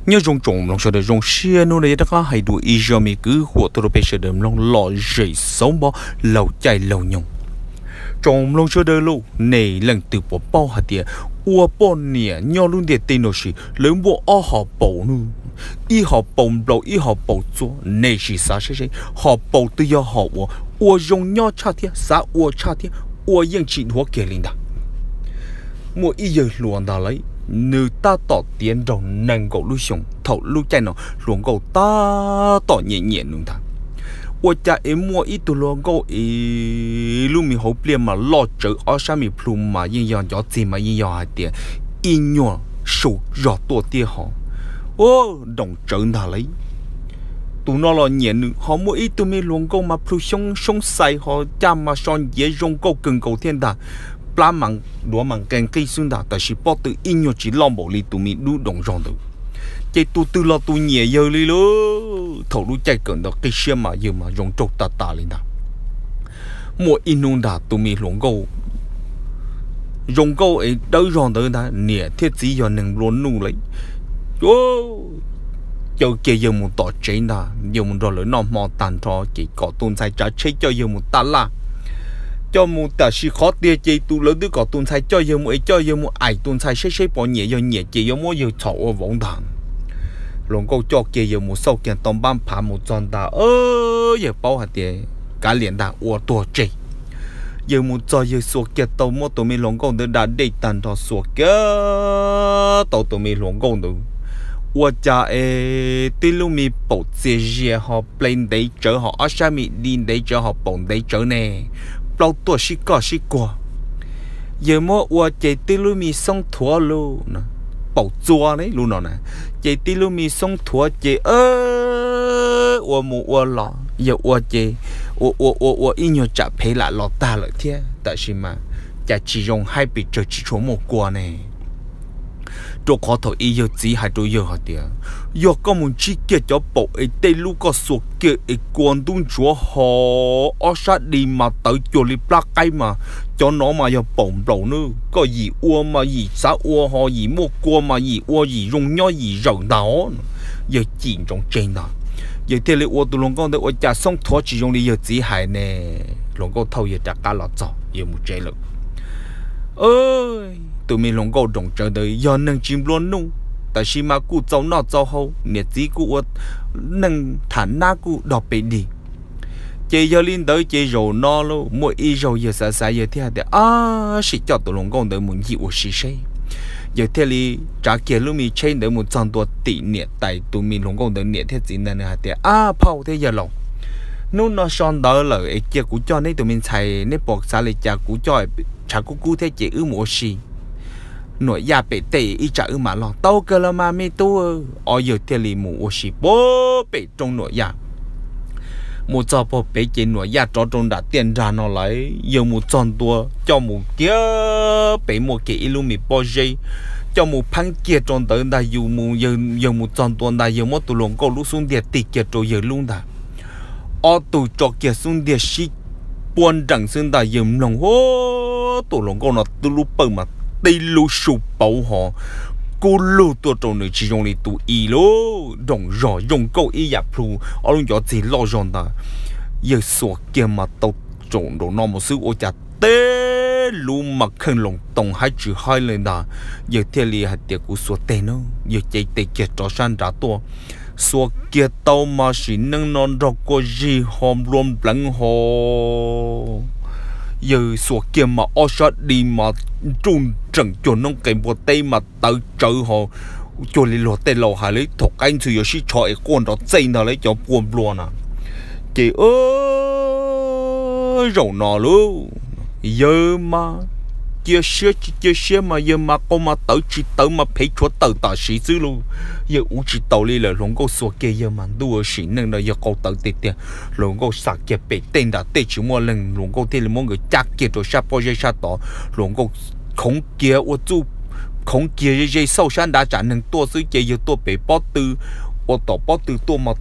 Nyob zoo tsoom mloog sawv daws, zoo siab hnub no yog rov qab hais dua ib zaj me kwv huam tuaj rau peb sawv daws mloog lom zem xauv npo laug caij laug nyoog. Tsoom mloog sawv daws lauj, nej leej twg puas paub hais tias ua poj niam nyob lub ntiaj teb no sis lawv muaj ob hom paus no, ib hom paus nplaum ib hom paus txua, nej sim xav saib seb hom paus twg yog hom uas ua zoo nyob tshaj thiab xav ua tshaj thiab ua yeej tsis dhuav kiag li ntag. Muaj ib yawg hluas ntag lauj, nws tab tom tiav nraug nees nkaum lub xyoo, thaum lub caij no hluas nkauj tab tom nyiam nyiam nws ntag. Ua cas es muaj ib tug hluas nkauj es lub me hauv pliaj mas loj tsawv, ob sab me plhu mas yeej yog ncov txig mas yeej yog hais tias ib nyuag su zog tuaj tiaj hos, nroos tsawv ntag lauj. Tus no los nyiam nws, ho muaj ib tug me hluas nkauj mas plhu xyoob xyoob xais ho caj mas so nciav zoo nkauj kawg nkaus thiab ntag, plab mas duav mas nqe nqig xwb ntag, tab sis pob tw ib nyuag tsis loj npaum li tus me dub doos zog ntawd. Ces tus twg los tus nyiam yawg li lauj. Thaum lub caij kawm ntawv qib siab mas yawg mas zoo nraug tag tas li ntag. Muaj ib hnub ntag tus me hluas nkauj zoo nkauj es dawb zog ntawd ntag, niam thiab txiv yog neeg nplua nuj lawm, caw kiag yawg mus tom tsev ntag, yawg mus nrog lawv noj hmo tag nrho ces kom tus ntxhais tsav tsheb coj yawg mus taj laj. Coj mus tam sim qhov tiag ces tus lawv twb kom tus ntxhais coj yawg mus es coj yawg mus aim tus ntxhais seb seb pom nyiam, yog nyiam ces yuav muab yawg txhom ua vauv ntag. Hluas nkauj coj kiag yawg mus xauj kiag tau npab phav mus txog ntag, yawg paub hais tias kav liam ntag ua tuag tseg. Yawg mus txog yawg xuas kiag tau muab tus me hluas nkauj ntawd da dej tag nrho xuas kiag tau tus me hluas nkauj ntawd. Ua cas es tib lub me paum txias zias ho ple ntev tsawv ho ob sab me di ntev tsawv ho paum ntev tsawv ne, plaub tuaj sib koj sib kuag. Yawg muab ua ces tib lub me xoob thuav lub paum txua lub no na, ces tib lub me xoob thuav ces ua mus ua los yawg ua ces ua ua ua ua ib nyuag tsam phev lam los tag lawm thiab, tab sis mas cas tsis zoo haib pes tsawg tsis tshua muaj kua ne. Rau qhov thaum ub yawg txiv hais rau yawg hais tias, yog koj mus ntsib kiag cov paum es tej lub koj xuas kiag es kua ntub ntsuav ho ob sab di mas tawv cuag li plab qaib mas cov no mas yog paum nplaum nawb, koj yim ua mas yim xav ua ho yim muaj kua mas yim ua yim zoo nyob yim zawm ntag. Yawg cim ntsoov tseg ntag, yawg thiaj li ua tus hluas nkauj ntawd ua cas xoob thuav tsis zoo li yawg txiv hais ne. Hluas nkauj thauj yawg rov qab los txog yawg mus tsev lawm. Tus me hluas nkauj nroos tsawv ntawd yog neeg tsis nplua nuj, tab sis mas kuj txaus noj txaus haus, niam txiv kuj ua neej tham nab kuj dog pes dig. Ces yog li ntawd ces zaum no lauj, muaj ib zaug yawg xav xav yawg thiaj hais tias, ab sim coj tus hluas nkauj ntawd mus ncig ua si seb. Yawg thiaj li tsav kiag lub me tsheb ntawd mus txog ntua tim niam tais tus me hluas nkauj ntawd niam thiab txiv ntag, nws hais tias, ab phauj thiab yawg laus, hnub no so ntawd lawm es cia kuv coj neb tus me ntxhais, neb puas xav li cas kuv coj tshav kub kub thiab ces wb mus ua si Nuam Yaj pem tej ib tsam wb mam los. Tau kawg los mas me tub. Ob yawg thiaj li mus ua si puag pem roob Nuam Yaj. Mus txog puag pem ces Nuam Yaj rov rau nram tiaj nrag no lawm, yawg mus txog ntua coj mus kiag pem muaj kiag ib lub me pob zeb, coj mus pheeb kiag rau ntawd ntag, yus mus, yawg mus txog ntua ntag yawg muab tus hluas nkauj lub xub ntiag tig kiag rau yawg lub ntag. Ob tug tso kiag xub ntiag sib puab nrees xwb ntag, yawg mloog hu, tus hluas nkauj no twb lub pawj mas tib lub su pauv ho kub lug tuaj rau nws tsis zoo li tus i lauj, nroos zog zoo nkauj ib yam plhu, ob lub ncov txig loj zog ntag. Yawg xuas kiag mas tau tsaum nraum no mus xwb ua cas teb lub mas kheej loos toos haib tsis haib li ntag. Yawg thiaj li hais tias kuv xuas teg na, yawg cev tes kiag rov sab nrad tuaj, xuas kiag tau mas sim neej no nrog kua zig ho nplua npleev ho. Yawg xuas kiag mas ob sab di mas nruj nreem cuag noob qes npua teb mas tawv tsawv ho, cuag li luag tej laus hais lawv thaum qaib ntxhw yuav sib tsho es quaj nrov txej ntag lawv cov pua nplua na. Ces zaum no lauj, yawg mas cia siab tsis cia siab mas yawg mas qau mas tawv tsis tawv mas phev tshuav tawm tam sim xwb lauj. Yawg uv tsis taus li lawm, hluas nkauj xuas kiag yawg mas ntuj, sim neej no yawg qau tawv tiag tiag. Hluas nkauj xam kiag pem tej nram tej tsis muaj leej, hluas nkauj thiaj li muab nkawd cab kiag rau sab pob zeb sab tod. Hluas nkauj khoov kiag ua txuj, khoov kiag ze ze xauj sab nrad tsam neeg tuaj xwb ces yawg tuaj pem pob tw, ua tom pob tw tuaj mas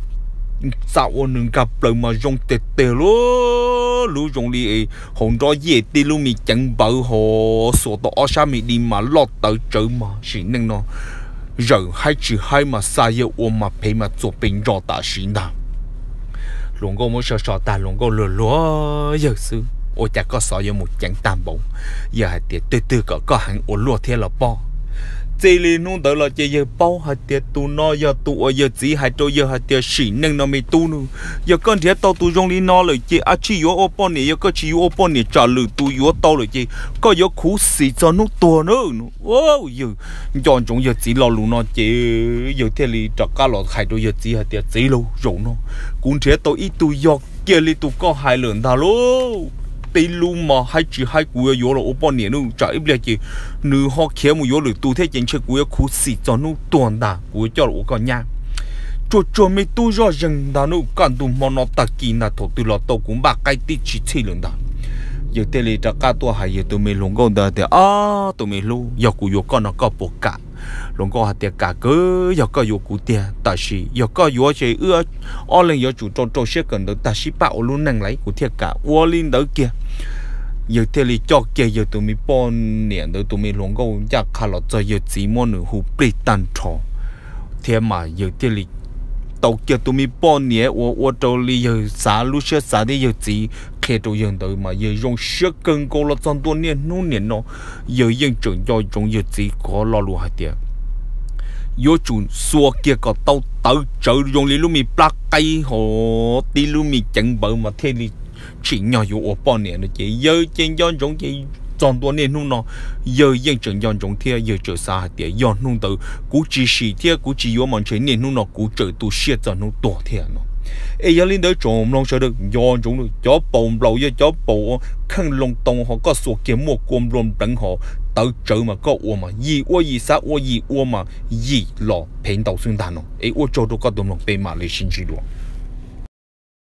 txav ua nws nkag plaws mas zoo tiag tiag lauj, lub zoo li hauv nrob yej tib lub me ceev npawv ho, xuas tau ob sab me di mas loj tawv tsawv mas sim neej no zawm haib tsis haib mas xa yawg ua mas phem mas txuas pes ntso tam sim ntag. Hluas nkauj muab so so tag, hluas nkauj luag luag yawg xwb, ua cas koj xov yuav mus ceev tag npaum? Yawg hais tias twg twg kom koj heev ua luaj thiab los poj? Txij li hnub ntawd los ces yawg paub hais tias tus no yog tus uas yawg txiv hais rau yawg hais tias sim neej no me tub nawb, yog koj nrhiav tau tus zoo li no lawm ces ab tsi yuav ua poj niam, yog koj tsis yuav ua poj niam tsam lwm tus yuav tau lawm ces koj yuav khuv xim txog hnub tuag na. Yawg nco ntsoov yawg txiv lo lus no ces yawg thiaj li rov qab los hais rau yawg txiv hais tias txiv lauj, zaum no kuv nrhiav tau ib tug yog kiag li tus koj hais lawm ntag lauj. Tib lub mos haib tsis haib kuv yuav yuav los ua poj niam nawb, tsam ib pliag ces nws ho khiav mus yuav lwm tus thiab ces ntshe kuv yuav khuv xim txog hnub tuag ntag, kuv yuav coj los ua koj nyab. Tsuag tsuag me tub zoj zeeg ntag nawb, kaj ntug hmo no tag kis ntag thaum twg los tau kuv npaj qaib tib tsis txhij lawm ntag. Yawg thiaj li rov qab tuaj hais yawg tus me hluas nkauj ntawd tias, Ob, tus me hlub, yog kuv yuav koj no koj puas kam? Hluas nkauj hais tias, Kam kawg, yog koj yuav kuv tiag, tab sis yog koj yuav ces wb ob leeg yuav tsum rau rau siab kawm ntawv tag sib pab ua lub neej lawm kuv thiaj kam. Ua li ntawd kiag, yawg thiaj li coj kiag yawg tus me poj niam ntawd tus me hluas nkauj ncaj qha los txog yawg txiv muab nws hu plig tag nrho thiab mas yawg thiaj li tau kiag tus me poj niam uas ua rau li yawg xav lub siab xav thiab yawg txiv qhia rau yawg ntawd mas yawg zoo siab kawg nkaus los txog ntua niaj hnub niam no. Yawg yeej tseem nco ntsoov yawg txiv qhov lo lus hais tias yuav tsum xuas kiag kom tau tawv tsawv zoo li lub me plab qaib hos tib lub me ceev npawv mas thiaj li tsim nyog yuav ua poj niam no ces yawg ces nco ntsoov ces txog ntua niaj hnub no yawg yeej tseem nco ntsoov thiab yawg tseem xav hais tias yog hnub ntawd kuv tsis sim thiab kuv tsis yuav mas ntshe niaj hnub no kuv tseem tu siab txog hnub tuag thiab no. Es yog li ntawd tsoom mloog sawv daws nco ntsoov, cov paus nplaum yog cov paus kheej loo too hos koj xuas kiag muaj kua nplua npleev hos tawv tsawv mas koj ua mas yim ua yim xav ua yim ua mas yim los phem ntau xwb ntag no. Es ua tsaug rau koj tus mloog, peb mam li sib ntsib dua.